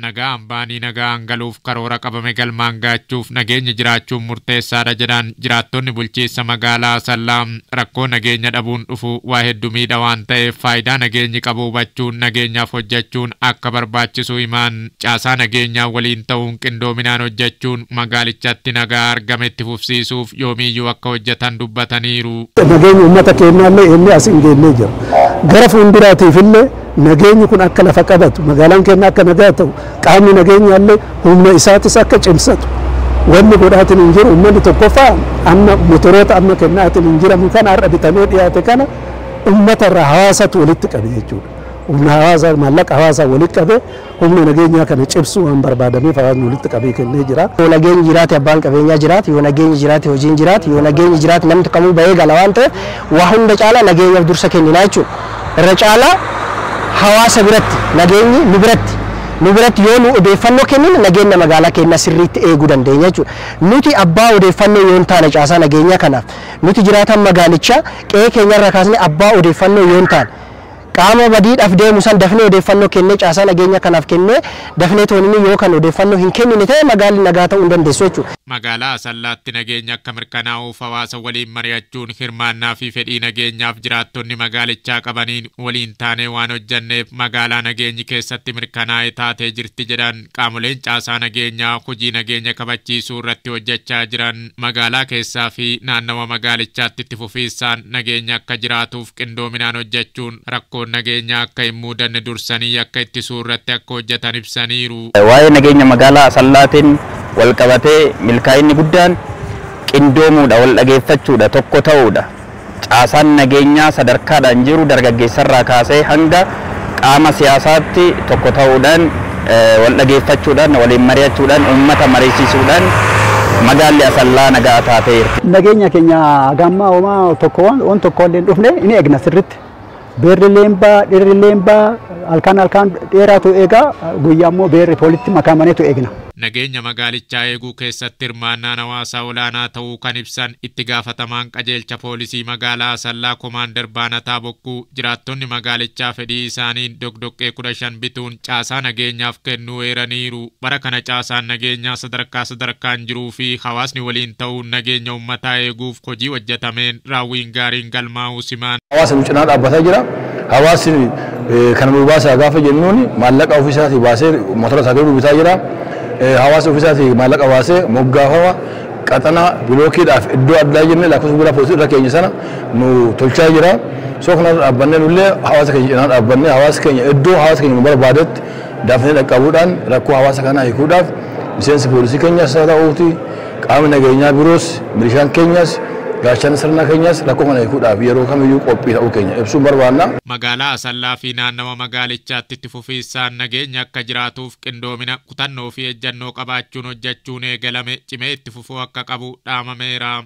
Nagaan baanii nagaan galuuf karoora qabame galmaan gaachuuf nageenyi jiraachuun murteessaadha jedhan jiraattonni bulchiinsa magaalaa Asallaa. Rakkoo nageenya dhabuun dhufu waa hedduu miidha waan ta'eef faayidaa nageenyi qabu hubachuun nageenyaaf hojjechuun akka barbaachisu himan. Caasaa nageenyaa waliin ta'uun qindoominaan hojjechuun magaalichatti nagaa argame itti fufsiisuuf yoomiyyuu akka hojjetan dubbataniiru. Nageenyi uummata keenyaallee inni as hin geennee jira. Gara fuulduraatiifillee nageenyi kun akka lafa qabatu, magaalaan keenya akka nagaa ta'u, qaamni nageenyaallee humna isaatis akka cimsatu wanni godhaatiin hin jiru. Uummanni tokkoffaa amma motoroota amma kennaatiin hin jiramu kana har'a bitamee dhiyaate kana uummata irraa hawaasatu walitti qabe jechuudha. Humna hawaasaa, maallaqa hawaasaa walitti qabe humna nageenyaa kana cimsuu waan barbaadameef hawaasni walitti qabee kennee jira. Yoo nageenyi jiraate abbaan qabeenyaa jiraate, yoo nageenyi jiraate hojiin jiraate, yoo nageenyi jiraate namni kamuu bahee gala waan ta'eef waa hunda caalaa nageenyaaf dursa kenninaa jechuudha. Irra caalaa hawaasa biratti nageenyi nu biratti yoo nu odeeffannoo kennine nageenya magaalaa keenya sirriitti eeguu dandeenya jechuudha. Nuti abbaa odeeffannoo yoo hin taane caasaa nageenyaa kanaaf nuti jiraatan magaalichaa qe'ee keenyarraa kaasnee abbaa odeeffannoo yoo hin taane qaama badiidhaaf deemu san dafnee odeeffannoo kennee caasaa nageenya kanaaf kennee dafnee toonini yoo kan odeeffannoo hin kennine ta'e magaalli nagaa ta'uu hin dandeessu jechuudha. Magaalaa Asallaatti nageenya akka mirkanaa'uuf hawaasa waliin mari'achuun hirmaannaa fi fedhii nageenyaaf jiraattonni magaalichaa qabaniin waliin taanee waan hojjanneef magaalaa nageenyi keessatti mirkanaa'e taatee jirti jedhan qaamoleen caasaa nageenyaa hojii nageenya kabachiisuu irratti hojjechaa jiran. Magaalaa keessaa fi naannawa magaalichaatti itti fufiinsaan nageenya akka jiraatuuf qindoominaan hojjechuun rakkoon nageenyaa akka hin mudanne dursanii akka ittisuu irratti akka hojjetan ibsaniiru. Waa'ee nageenya magaalaa Asallaatiin wal qabatee milkaa'inni guddaan qindoomuudha, wal dhageeffachuudha, tokko ta'uudha. Caasaan nageenyaa sadarkaadhaan jiru dargaggeessarraa kaasee hanga qaama siyaasaatti tokko ta'uudhaan, wal dhageeffachuudhaan, waliin mari'achuudhaan, uummata mariisisuudhaan magaalli Asallaa nagaa taateerti. Nageenya keenya gammaa homaa tokko waan tokko illee hin dhufne ni eegna sirritti. Beerri leembaa, dhirri leembaa halkan halkan dheeraatu eegaa, guyyaa immoo beerri poolitti makamaneetu eegna. Nageenya magaalichaa eeguu keessatti hirmaannaan hawaasaa olaanaa ta'uu kan ibsan itti gaafatamaan qajeelcha poolisii magaalaa Asallaa Komaander Baanataa Bokkuu, jiraattonni magaalichaa fedhii isaaniin doqdoqqee 15 bituun caasaa nageenyaaf kennuu eeraniiru. Bara kana caasaan nageenyaa sadarkaa sadarkaan jiruu fi hawaasni waliin ta'uun nageenya uummataa eeguuf hojii hojjetameen raawwiin gaariin galmaa'uu simaan. Hawaasa nu cinaa dhaabbataa jira. Hawaasni kana nu baasaa gaafa jennuun maallaqa ofiisaatii baasee motora isaa garuu bitaa jira. Hawaasa ofiisaatii maallaqa baasee moggaafama qaxanaa bilookiidhaaf iddoo addaa jennee lakkoofsa biraa poolisii irra keenya sana nu tolchaa jira. So kanarra dhaabbannee nullee hawaasa keenya cinaa dhaabbannee hawaasa keenya iddoo hawaasa keenya nu barbaadetti dafnee dhaqqabuudhaan rakkoo hawaasa kanaa hiikuudhaaf miseensi poolisii keenyas haa ta'uuti, qaamni nageenyaa biroos, milishaan keenyas, gaachana sirna keenyas rakkoo kana hiikuudhaaf yeroo kamiyyuu qophii ta'uu keenya ibsuun barbaanna. Magaalaa Asallaa fi naannawa magaalichaatti itti fufiinsaan nageenya akka jiraatuuf qindoomina, kutannoo fi ejjannoo qabaachuun hojjechuun eegalame cimee itti fufuu akka qabu dhaamameera.